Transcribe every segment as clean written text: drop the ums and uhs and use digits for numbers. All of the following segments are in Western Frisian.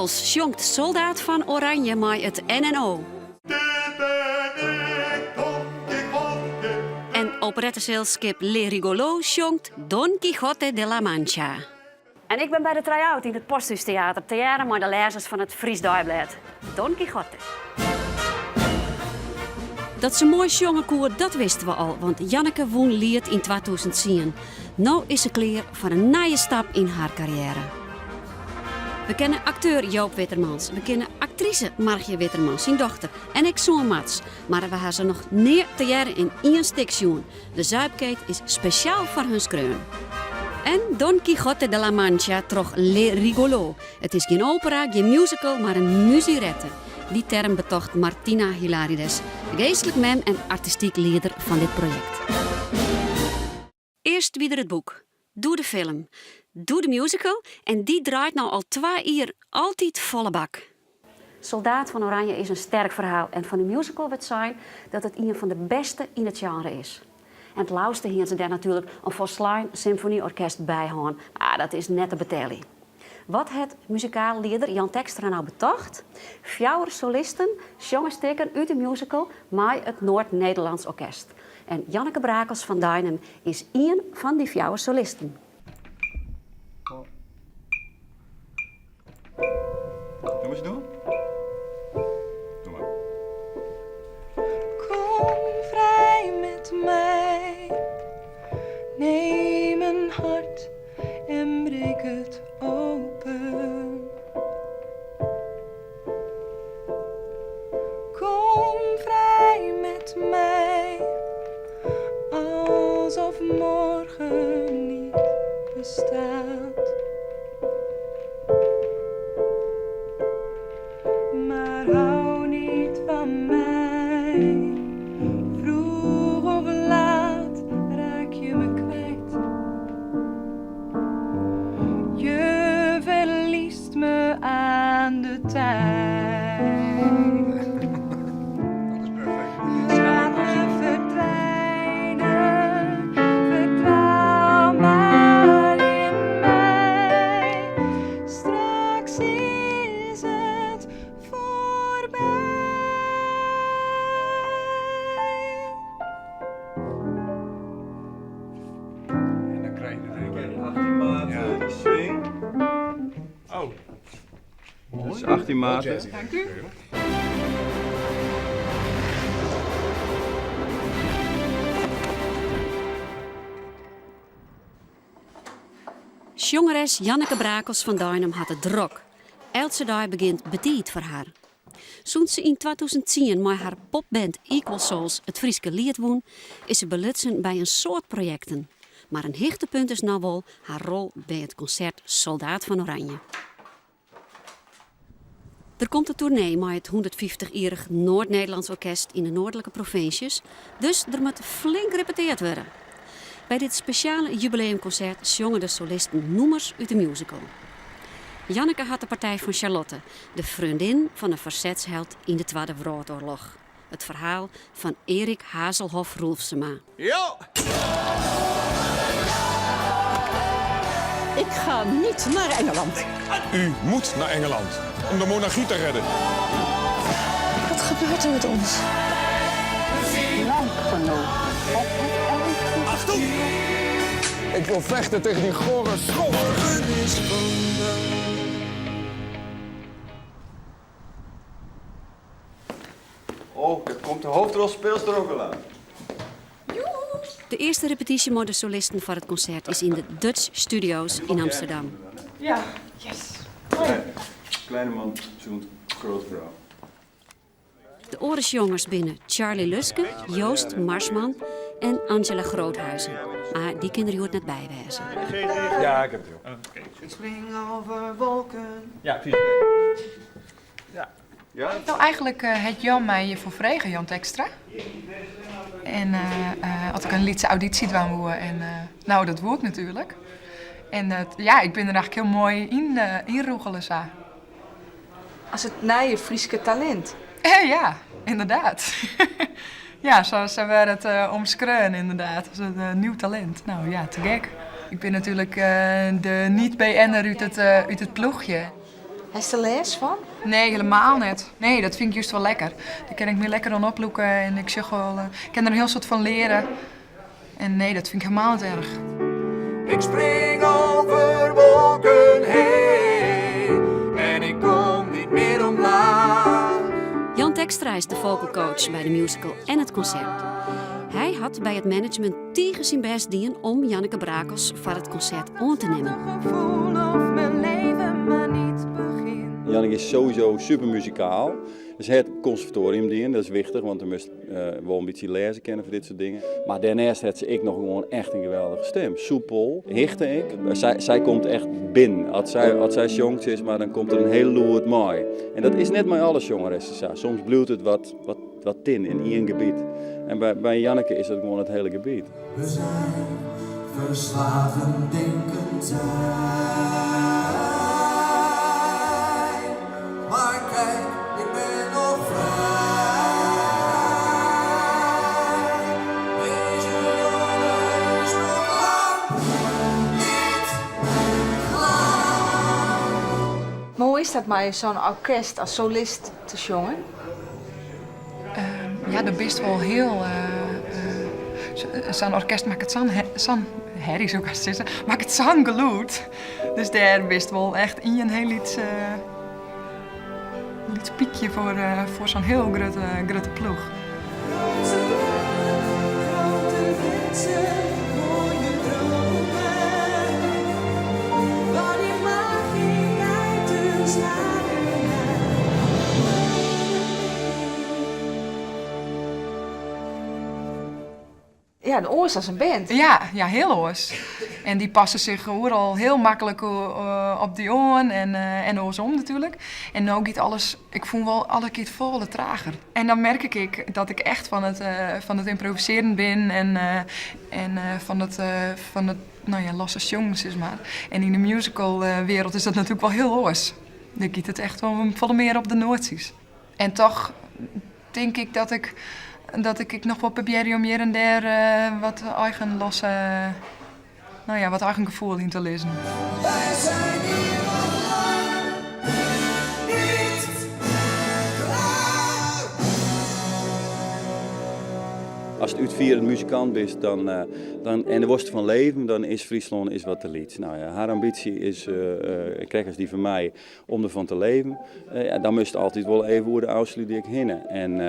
Brakels sjongt Soldaat fan Oranje mei it NNO. En operetteselskip Les Rigolaux sjongt Don Quijote de la Mancha. En ik bin by de try-out yn it Posthûstheater tegearre mei de lêzers fan it Fries Deiblêd. Don Quijote. Dat se moai sjonge koe, dat wisten we al, want Janneke wûn Liet yn 2010. No is se klear foar in nije stap yn har karriêre. We kenne akteur Joop Wittermans, we kenne aktrise Margje Wittermans, syn dochter, en ek soan Mats, mar we ha se noch nea tegearre yn ien stik sjoen. De Zuipkeet is spesjaal foar hun skreaun. En Don Quijote de la Mancha troch Les Rigolaux. It is gjin opera, gjin musical, mar in musirette. Dy term betocht Martina Hilarides, geastlik mem en artistyk lieder fan dit projekt. Earst wie der it boek, doe de film, doe de musical en dy draait no al twa jier altyd folle bak. Soldaat van Oranje is in sterk ferhaal en fan de musical wurdt sein dat it ien fan de bêste yn it sjenre is. En it leafste hiene se dêr natuerlik in folslein symfonyorkest by hân, mar dat is net te beteljen. Wat hat muzikaal lieder Jan Tekstra no betocht? Fjouwer solisten sjonge stikken út de musical mei it Noord Nederlands Orkest. En Janneke Brakels fan Deinum is ien fan dy fjouwer solisten. Wat moat je doen? Doe maar. Kom vrij met mij. Neem een hart en breek het open. Kom vrij met mij. Alsof morgen niet bestaat. Maar hou niet van mij. Vroeg of laat raak je me kwijt. Je verliest me aan de tijd. Dat is perfect. Laat me verdwijnen, verdwaal maar in mij. Straks is het voorbij. En dan krijg je natuurlijk 18 maten die swing. Oh. Dat is 18 maten. Dank u. Sjongeres Janneke Brakels fan Deinum hat it drok. Eltse dei begjint betiid foar har. Sûnt se yn 2010 mei har popband Equal Souls it Fryske Liet wûn, is se belutsen by in soad projekten. Mar in hichtepunt is no wol har rol by it konsert Soldaat van Oranje. Der komt in toernee mei it hûndertfyftich-jierrich Noord-Nederlands Orkest yn de noardlike provinsjes, dus der moat flink repeteard wurde. By dit spesjale jubileumkonsert sjonge de solisten nûmers út de musical. Janneke hat de partij fan Charlotte, de freondin fan de fersetsheld yn de Twadde Wrâldoarloch. It ferhaal fan Erik Hazelhoff Roelfzema. Ja! Ik ga niet naar Engeland. U moet naar Engeland om de monarchie te redden. Wat gebeurt er met ons? Lang genoeg op het Achtung! Ik wil vechten tegen die gore schoft. Oh, daar komt de hoofdrolspeelster ook al aan. De earste repetysje mei de solisten foar it konsert is yn de Dutch Studios yn Amsterdam. Ja, yes. Kleine man zoent grote vrouw. De oare sjongers binne Charlie Luske, Joost Marsman en Angela Groothuizen. Mar dy kin der hjoed net by wêze. Ja, ik heb het joh. Ik spring over wolken. Ja, precies. Ja. Ja? No eigenlik hat Jan my hjirfoar frege, Jan Tekstra. En as ik in lytse audysje dwaan woe en no dat woe ik natuerlik. En ja, ik bin der eigenlik hiel moai yn ynrûgele sa. As it nije Fryske talint. Ja, ynderdaad. Ja, sa wurdt it omskreaun ynderdaad, as it nieuw talint. No ja, te gek. Ik bin natuerlik de niet-BN'er út it ploechje. Hast der lêst fan? Nee, helemaal net. Nee, dat fyn ik just wol lekker. Dêr kin ik my lekker oan oplûke en ik sjoch wol, ik kin der in hiel soad fan leare. En nee, dat fyn ik helemaal net erch. Ik spring over wolken heen en ik kom niet meer omlaag. Jan Tekstra is de vocal coach by de musical en it konsert. Hy hat by it management tige syn bêst dien om Janneke Brakels foar it konsert oan te nimmen. Janneke is sowieso super muzikaal. Dus hat konservatorium dien, dat is wichtich, want dan moatst wol in bytsje lêze kinne foar dit soart dingen. Mar dêrneist hat se ek noch gewoan echt in geweldige stim. Soepel, hichte ek. Sy, sy komt echt binnen. As sy, as sy sjongt, sis mar, dan komt der in hiel lûd mei. En dat is net mei alle sjongeressen sa. Soms bliuwt it wat, wat, wat tin yn ien gebiet. En by, by Janneke is dat gewoan it hiele gebiet. We zijn verslagen denkend zijn. Maar kijk, ik ben nog vrij. Deze jongen is nog lang niet klaar. Mar hoe is dat mei sa'n orkest as solist te sjongen? Ja, do bist wol hiel. Sa'n orkest makket sa'n sa'n herrie, soe ik hast sizze, makket sa'n gelûd. Dus dêr bist wol echt ien hiel lyts, lyts pykje foar, foar sa'n hiel grutte, grutte ploech. Ja, oars as in band. Ja, ja, hiel oars. En dy passe sich oeral hiel maklik op dy oan en, en oarsom natuerlik. En no giet alles, ik fûn wol, alles giet folle trager. En dan merk ik ek dat ik echt fan it, fan it ymprovisearjen bin en, en fan it, fan it, no ja, losse sjongen sis mar. En yn de musicalwereld is dat natuerlik wol hiel oars. Dêr giet it echt wol folle mear op de noatsjes. En toch tink ik dat ik, dat ik ek noch wol probearje om hjir en dêr wat eigen losse, no ja, wat eigen gefoel yn te lizzen. Wij zijn hier nog lang niet klaar. Ast útfierend muzikant bist dan, dan, en do wolst derfan leven, dan is Fryslân is wat te lyts. No ja, har ambysje is, krekt as dy fan my, om derfan te leven. Ja, dan moatst altyd wol even oer de Ofslútdyk hinne. En,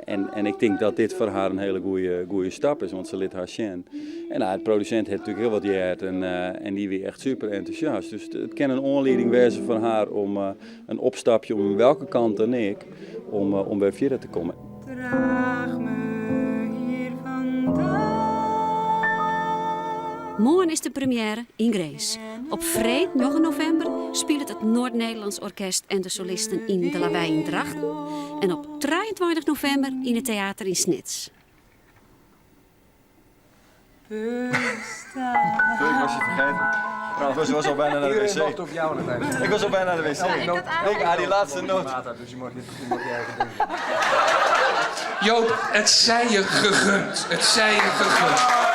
en, en ik tink dat dit foar har in hiele goede, goede stap is, want se lit har sjen. En nou, de produsint hat natuerlik hiel wat heard en, en dy wie echt super entûsjast. Dus it kin in oanlieding wêze foar har om in opstapje, om welke kant dan ek, om, om wer fierder te kommen. Draach me hier vandaan. Moarn is de premiêre yn Grins. Op freed njoggen novimber spilet it Noord Nederlands Orkest en de solisten yn De Lawei yn Drachten en op 23 novimber yn it teater yn Snits. Sorry, ik was je vergeten. Ik was, was al bijna naar de wc. Iedereen wacht op jou natuurlijk. Ik was al bijna naar de wc. Ik, ah, die laatste noot. Dus je mag, je mag je eigen ding doen. Joop, it sij je gegund. It sij je gegund.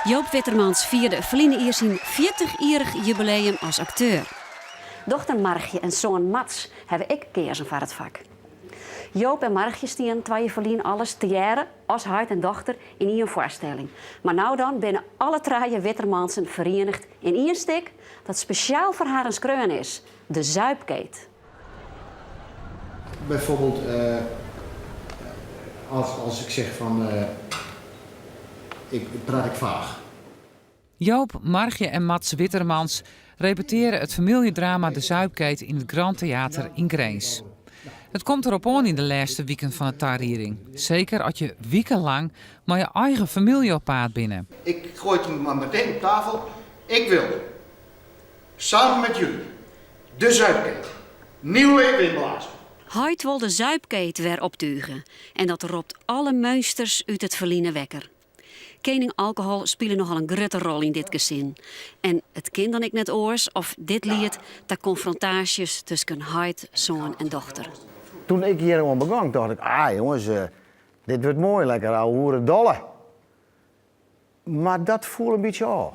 Joop Wittermans fierde ferline jier syn fjirtichjierrich jubileum as akteur. Dochter Margje en soan Mats hawwe ek keazen foar it fak. Joop en Margje stienen twa jier ferlyn alris tegearre as heit en dochter yn ien foarstelling. Mar no dan binne alle trije Wittermansen ferienigd yn ien stik dat spesjaal foar harren skreaun is, De Zuipkeet. Bijvoorbeeld als, als ik zeg van ik praat ik vaag. Joop, Margje en Mats Wittermans repeteare it famyljedrama De Zuipkeet yn it Grand Theater yn Grins. It komt derop oan yn de lêste wiken fan de tarieding. Seker as je wikenlang mei je eigen famylje op paad binne. Ik gooi het maar meteen op tafel. Ik wil samen met jullie de Zuipkeet nieuw leven inblazen. Heit wol de Zuipkeet wer optuge en dat ropt alle meunsters út it ferline wekker. Kening Alkohol spile nochal in grutte rol yn dit gesin. En it kin dan ek net oars of dit liedt ta konfrontaasjes tusken heit, soan en dochter. Toen ik hjir oan begong tocht ik, ah jonges, dit wurdt moai, lekker ouwehoere dolle. Mar dat foel in bytsje ôf.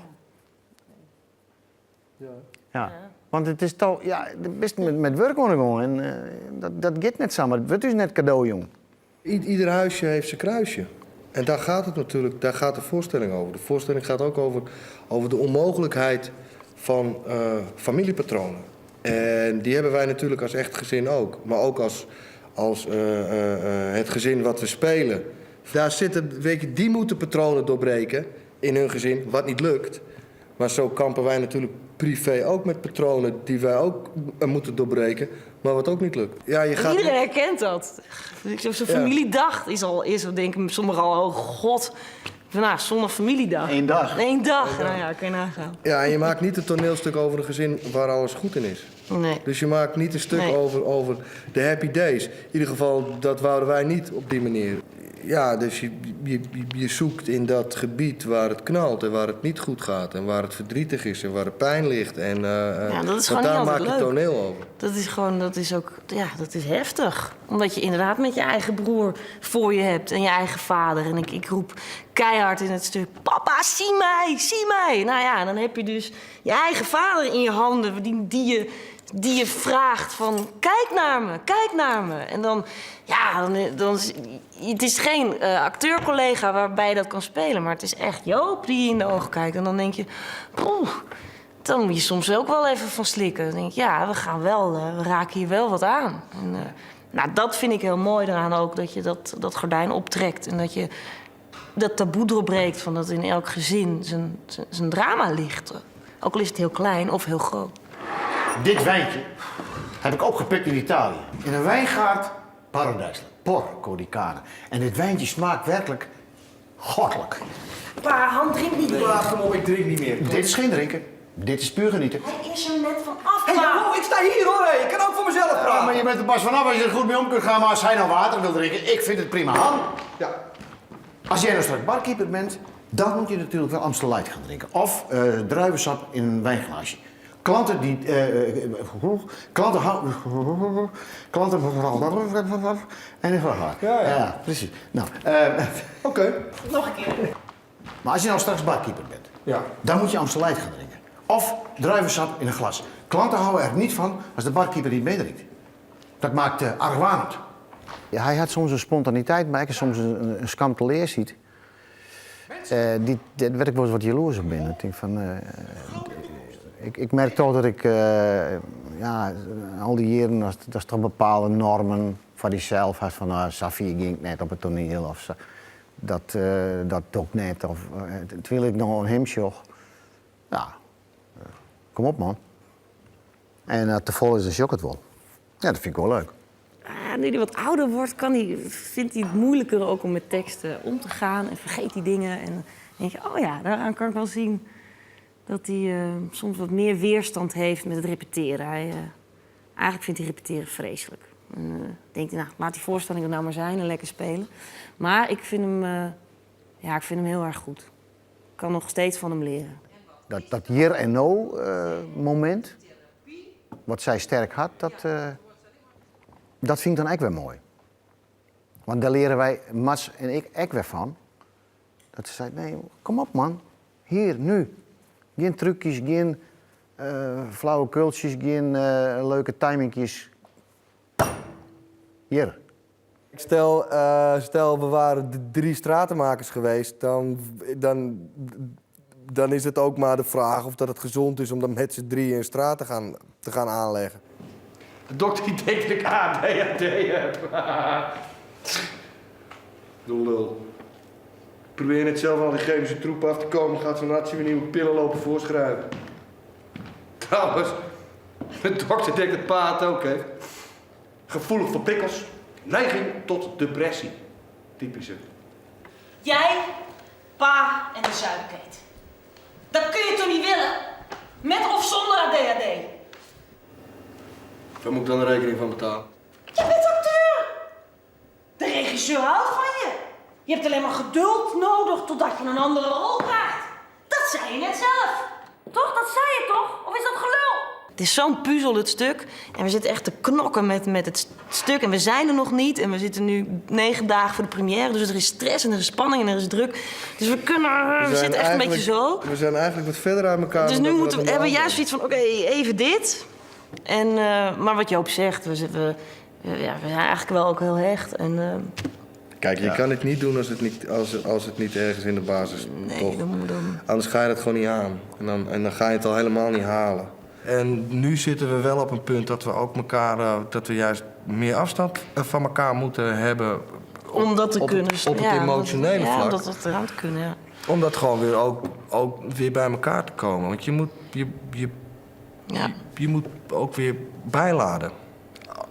Ja. Want it is toch, ja, bist met wurk oan de gong en dat, dat giet net samar. It wurdt ús net kado jûn. Ieder huisje heeft zijn kruisje. En daar gaat het natuurlijk, daar gaat de voorstelling over. De voorstelling gaat ook over, over de onmogelijkheid van uh, familiepatronen. En die hebben wij natuurlijk als echt gezin ook. Maar ook als, als uh, uh, het gezin wat we spelen. Daar zitten, weet je, die moeten patronen doorbreken in hun gezin, wat niet lukt. Maar zo kampen wij natuurlijk privé ook met patronen die wij ook moeten doorbreken, maar wat ook niet lukt. Ja, je gaat Iedereen herkent dat. Zo'n familiedag is al, is, denken sommigen al, oh god, vandaag zonder familiedag. Eén dag. Eén dag, nou ja, kun je nagaan. Ja, en je maakt niet een toneelstuk over een gezin waar alles goed in is. Nee. Dus je maakt niet een stuk over, over de happy days. In ieder geval, dat wouden wij niet op die manier. Ja, dus je, je, je zoekt in dat gebied waar het knalt en waar het niet goed gaat. En waar het verdrietig is en waar de pijn ligt. En, uh, ja, dat is want gewoon daar niet maak je leuk. toneel over. Dat is gewoon, dat is ook, ja, dat is heftig. Omdat je inderdaad met je eigen broer voor je hebt en je eigen vader. En ik, ik roep keihard in het stuk, papa, zie mij, zie mij. Nou ja, dan heb je dus je eigen vader in je handen die, die je die je vraagt van kijk naar me, kijk naar me. En dan, ja, dan, dan het is geen uh, acteurcollega waarbij je dat kan spelen, maar het is echt Joop die je in de ogen kijkt. En dan denk je, poeh, dan moet je soms ook wel even van slikken. Dan denk je, ja, we gaan wel, uh, we raken hier wel wat aan. En, uh, nou, dat vind ik heel mooi eraan ook, dat je dat, dat gordijn optrekt en dat je dat taboe doorbreekt van dat in elk gezin zijn, zijn, zijn drama ligt. Ook al is het heel klein of heel groot. Dit wijntje heb ik opgepikt in Italië. In een wijngaard paradijselijk. Porco di cane. En dit wijntje smaakt werkelijk goddelijk. Pa, Han drinkt niet meer. Pa, kom op, ik drink niet meer. Dit is geen drinken. Dit is puur genieten. Hij is er net van af, Hey, hallo, ik sta hier hoor. Hey. Ik kan ook voor mezelf praten. Ja, maar je bent er pas vanaf als je er goed mee om kunt gaan. Maar als hij nou water wil drinken, ik vind het prima. Han, ja. als jij nou straks barkeeper bent, dan moet je natuurlijk wel Amstel Light gaan drinken. Of uh, druivensap in een wijnglaasje. Klanten die. Uh, klanten houden. Klanten. En ja, ja. ja, precies. Nou, uh, oké. Okay. Nog een keer. Maar als je nou straks barkeeper bent, ja. dan moet je Amstel Light gaan drinken. Of druivensap in een glas. Klanten houden er niet van als de barkeeper niet meedrinkt. Dat maakt uh, argwanend. Ja, hij had soms een spontaniteit, maar ik soms een, een skamte leer ziet. Uh, die, daar werd ik wel eens wat jaloers op ben. Ik denk van, uh, ik, ik merk toch dat ik, uh, ja, al die jaren, dat, dat is toch bepaalde normen van jezelf had. Van, nou, Safi ging net op het toneel of zo. Dat, dat ook net. Of, terwijl ik nog een hem zocht. Ja, kom op man. En te vol is, dan shock het wel. Ja, dat vind ik wel leuk. Ah, nu hij wat ouder wordt, kan hij, vindt hij het moeilijker ook om met teksten om te gaan. En vergeet hij dingen. En dan denk je, oh ja, daaraan kan ik wel zien dat hij uh, soms wat meer weerstand heeft met het repeteren. Hij, uh, eigenlijk vindt hij repeteren vreselijk. En uh, denkt hij, nou, laat die voorstelling er nou maar zijn en lekker spelen. Maar ik vind hem, ja, ik vind hem heel erg goed. Ik kan nog steeds van hem leren. Dat, dat hier en no moment, wat zij sterk had, dat, dat vind ik dan ook weer mooi. Want daar leren wij, Mats en ik, ook weer van. Dat ze zei, nee, kom op man, hier, nu. Geen trucjes, geen uh, flauwe kultjes, geen uh, leuke timingjes. Hier. Stel, uh, stel, we waren de drie stratenmakers geweest, dan, dan, dan is het ook maar de vraag of dat het gezond is om dan met z'n drieën een straat te gaan, te gaan aanleggen. De dokter die denkt dat ik ADHD heb. De lul. Probeer net zelf al die chemische troep af te komen, gaat zo'n arts weer nieuwe pillen lopen voorschrijven. Trouwens, de dokter denkt dat pa het ook heeft. Gevoelig voor prikkels, neiging tot depressie. Typische. Jij, pa en de zuipkeet. Dat kun je toch niet willen? Met of zonder ADHD? Waar moet ik dan de rekening van betalen? Je bent acteur! De regisseur houdt van je. Je hebt alleen maar geduld nodig totdat je een andere rol krijgt. Dat zei je net zelf. Toch? Dat zei je toch? Of is dat gelul? Het is zo'n puzzel, het stuk. En we zitten echt te knokken met, met het stuk. En we zijn er nog niet. En we zitten nu negen dagen voor de première. Dus er is stress en er is spanning en er is druk. Dus we kunnen... We, zijn zitten echt een beetje eigenlijk- zo. We zijn eigenlijk wat verder uit elkaar. Dus dan nu dat we moeten we, dat hebben we normaal juist zoiets van, oké, even dit. En, eh, maar wat Joop zegt, we, zitten- we, ja, we zijn eigenlijk wel ook heel hecht. En, eh, doen. Kijk, je kan het niet doen als het niet, als, als het niet ergens in de basis nee, toch. dan moet dan... Anders ga je dat gewoon niet aan. En dan, en dan ga je het al helemaal niet halen. En nu zitten we wel op een punt dat we ook elkaar, eh, dat we juist meer afstand eh, van elkaar moeten hebben. Op, Om dat te op kunnen. Het, op het ja, om dat- emotionele ja, vlak. om dat, dat eraan te kunnen, ja. Om dat gewoon weer ook, ook weer bij elkaar te komen. Want je moet, je, je, Ja. je moet ook weer bijladen.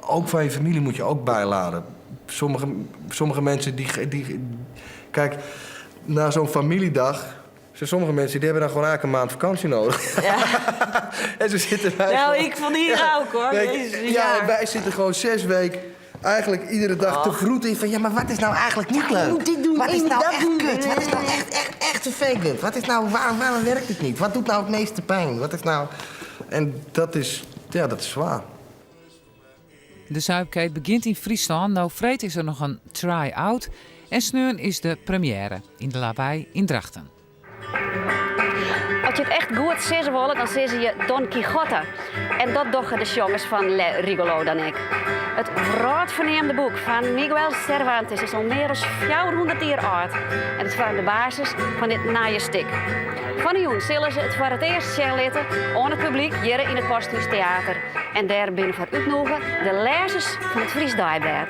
Ook van je familie moet je ook bijladen. Sommige, sommige mensen die, die... Kijk, na zo'n familiedag... Zijn sommige mensen die hebben dan gewoon eigenlijk een maand vakantie nodig. en ze zitten wij Nou, gewoon- ik van hier ook, hoor. Nee, Jezus, ja, ja. wij zitten gewoon zes weken eigenlijk iedere dag te vroeten in van... ja, maar wat is nou eigenlijk niet leuk? Je moet dit doen, Wat je is moet nou dat echt doen. kut? Wat is nou echt, echt, echt vervelend? Wat is nou, waarom, waarom werkt het niet? Wat doet nou het meeste pijn? Wat is nou... En dat is, ja, dat is zwaar. De Zuipkeet begint in Friesland. Nou, Vreed is er nog een try-out. En Sneun is de première in de Lawei in Drachten. Als je het echt goed zeggen wil, dan zeggen je Don Quixote. En dat doggen de jongens van Le Rigolo dan ik. Het wraadverneemde boek van Miguel Cervantes is al meer dan 400 jaar oud. En het vormt de basis van dit naaie stik. Van de jong zullen ze het voor het eerst zien laten aan het publiek hier in het Posthuis Theater. En daar binnen voor uitnodigen de lezers van het Fries Dagblad.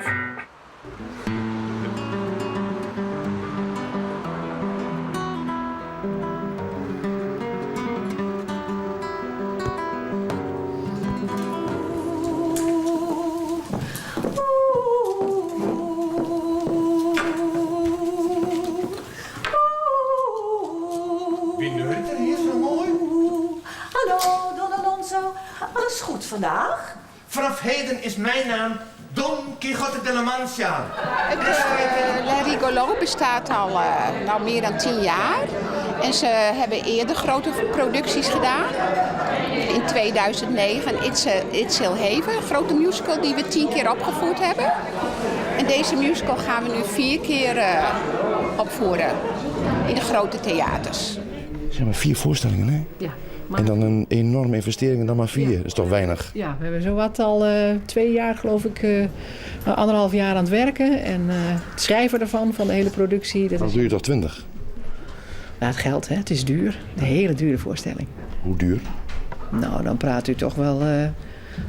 Wie neurt er hier zo mooi? Hallo, Don Alonso. Alles goed vandaag? Vanaf heden is mijn naam Don Quixote de la Mancha. Het eh, La Rigolo bestaat al eh, nou, meer dan 10 jaar. En ze hebben eerder grote producties gedaan. In 2009 It's, a, It's Hill Haven, een grote musical die we 10 keer opgevoerd hebben. En deze musical gaan we nu vier keer eh, opvoeren in de grote theaters. Zeg maar vier voorstellingen, hè? Ja, En dan een enorme investering en dan maar vier. Dat is toch weinig? Ja, we hebben zowat al eh, twee jaar, geloof ik, eh, anderhalf jaar aan het werken. En eh, het schrijven ervan, van de hele productie. Dat Dan is, duurt toch 20? nou, het geld, hè, het is duur. Een hele dure voorstelling. Hoe duur? Nou, dan praat u toch wel, eh,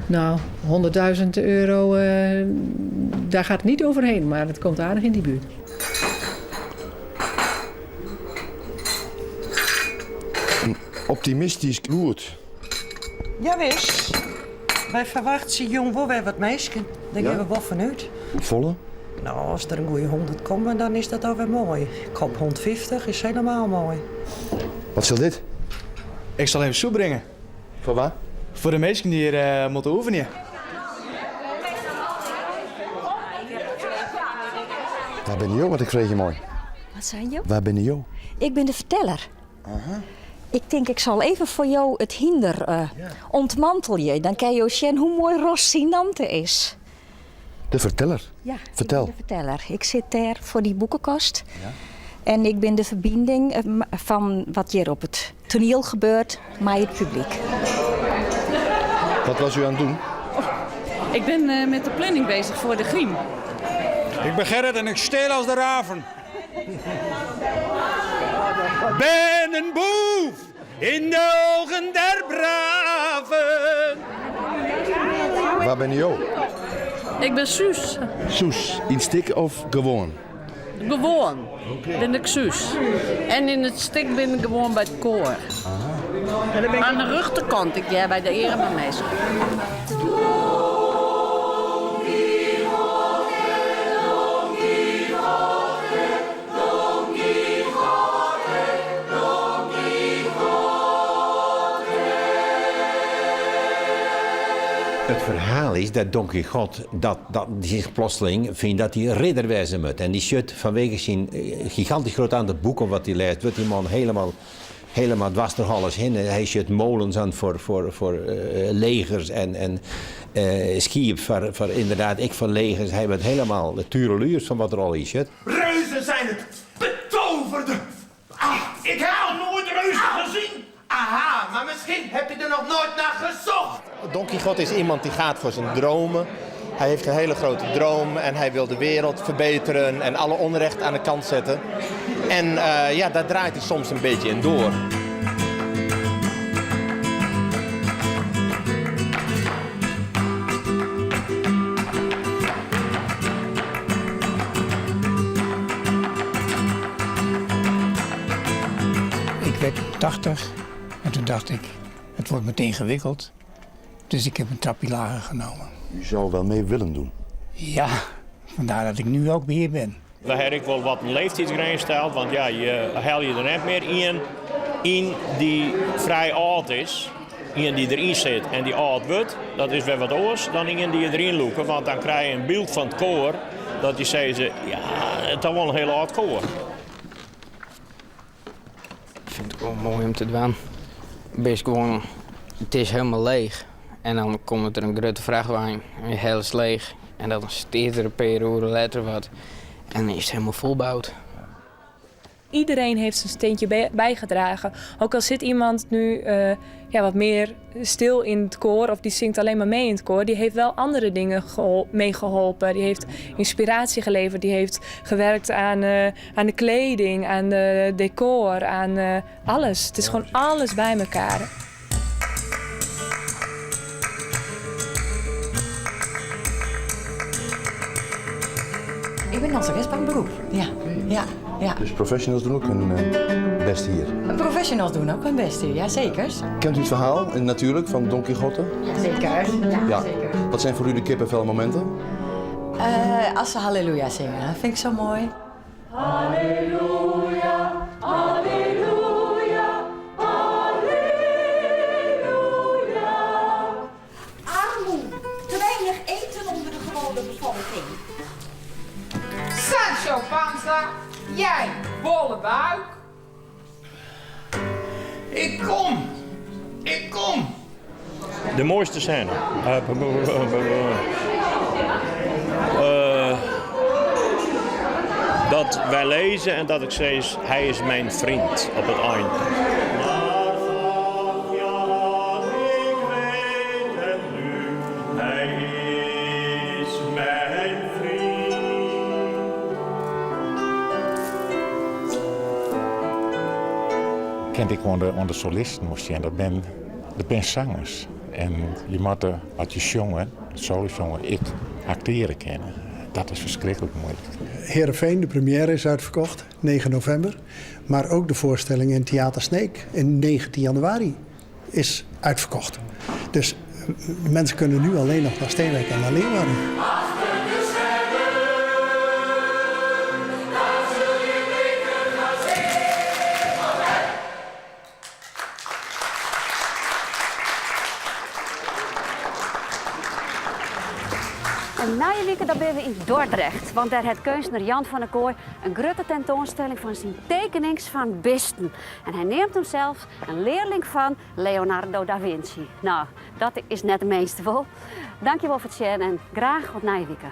nou, 100.000 euro, eh, daar gaat het niet overheen, maar het komt aardig in die buurt. Een optimistisch goed. Jawis. Wij verwachten jong wel weer wat meisjes. Daar Ja? gaan we wel vanuit. Volle? Nou, als er een goede 100 komen, dan is dat alweer mooi. Ik hoop 150 is helemaal mooi. Wat zal dit? Ik zal even soep brengen. Voor waar? Voor de mensen die hier eh, moeten oefenen. Waar ben je, Want ik vreeg je mooi. Wat zijn jou? Waar ben je? Ik ben de verteller. Ik denk, ik zal even voor jou het hinder eh ontmantel je. Dan kan je zien hoe mooi Rosinante is. De verteller. Ja, Vertel. Ik ben de verteller. Ik zit daar voor die boekenkast. En ik ben de verbinding eh, van wat hier op het toneel gebeurt, maar het publiek. Wat was u aan het doen? Ik ben eh, met de planning bezig voor de griem. Ik ben Gerrit en ik steel als de raven. Ben een boef in de ogen der braven. Waar ben je? Ik ben Suus. Soes, in stik of gewoon? Gewoon ben ik Suus. En in het stik ben ik gewoon bij het koor. Aan de rechterkant, ik ja, bij de erebemeester. Het verhaal is dat Don Quixote dat, dat zich plotseling vindt dat hij ridder wezen moet. En die shut vanwege zijn eh, gigantisch groot aantal boeken wat hij leest, wordt die man helemaal Helemaal dwars troch alles hinne. Hy sjocht molens oan foar, foar, foar legers en, en skiep foar, foar ynderdaad ek foar legers. Hy wurdt helemaal de tureluurs fan wat er al sjocht. Reuzen zijn het, betoverde. Ah, ik heb nog nooit reuzen gezien. Aha, maar misschien heb je er nog nooit naar gezocht. Don Quixote is iemand die gaat voor zijn dromen. Hij heeft een hele grote droom en hij wil de wereld verbeteren en alle onrecht aan de kant zetten. En uh, ja, daar draait hij soms een beetje in door. Ik werd 80 en toen dacht ik, het wordt me te ingewikkeld. Dus ik heb een trapje lager genomen. U zou wel mee willen doen? Ja, vandaar dat ik nu ook hier ben. We hebben ik wel wat een leeftijdsgrens steld, want ja, je haal je er net meer in, in die vrij oud is. Ien die deryn sit en die âld wurdt, dat is wer wat oars dan ien die je deryn lûke, want dan krije je in byld fan it koar dat je sizze, ja, it is wol in hiel âld koar. Ik fyn it gewoan moai om te dwaan. Bist gewoan, it is hielendal leech en dan komt der in grutte frachtwein en je hellest leech en dan stiet der in pear oeren letter wat en dan is it hielendal folboud. Iedereen heeft zijn steentje bijgedragen. Ook al zit iemand nu uh, ja, wat meer stil in het koor of die zingt alleen maar mee in het koor, die heeft wel andere dingen meegeholpen. Die heeft inspiratie geleverd, die heeft gewerkt aan, uh, aan de kleding, aan de decor, aan uh, alles. Het is gewoon alles bij elkaar. Ik ben danseres van beroep. Ja, ja, ja. Dus professionals doen ook hun eh, best hier. Professionals doen ook hun best hier, ja zeker. Kent u het verhaal eh, natuurlijk van Don Quixote? Zeker, ja, zeker. Wat zijn voor u de kippenvelmomenten? Uh, als ze Halleluja zingen, dat vind ik zo mooi. Halleluja, halleluja, halleluja. Armoe, te weinig eten onder de gewone bevolking. Sancho Panza, jij bolle buik. Ik kom! Ik kom! De mooiste scène. Uh, dat wij lezen en dat ik zeg, hij is mijn vriend op het eind. Hij is mijn vriend. Kent ik oan de, oan de solisten moast sjen, dat binne, dat binne sangers. En je moatte, as je sjonge, solo sjonge, ek aktearje kinne. Dat is ferskriklik muoilik. Heerenveen, de première is uitverkocht, 9 november. Maar ook de voorstelling in Theater Sneek in 19 januari is uitverkocht. Dus de mensen kunnen nu alleen nog naar Steenwijk en naar Leeuwarden. En nije wike dan binne we yn Dordrecht, want dêr hat keunstner Jan van der Kooi in grutte tentoanstelling fan syn tekenings fan bisten. En hy neamt himsels in learling fan Leonardo da Vinci. No, dat is net de minste wol. Dankjewol foar it sjen en graach oant nije wike.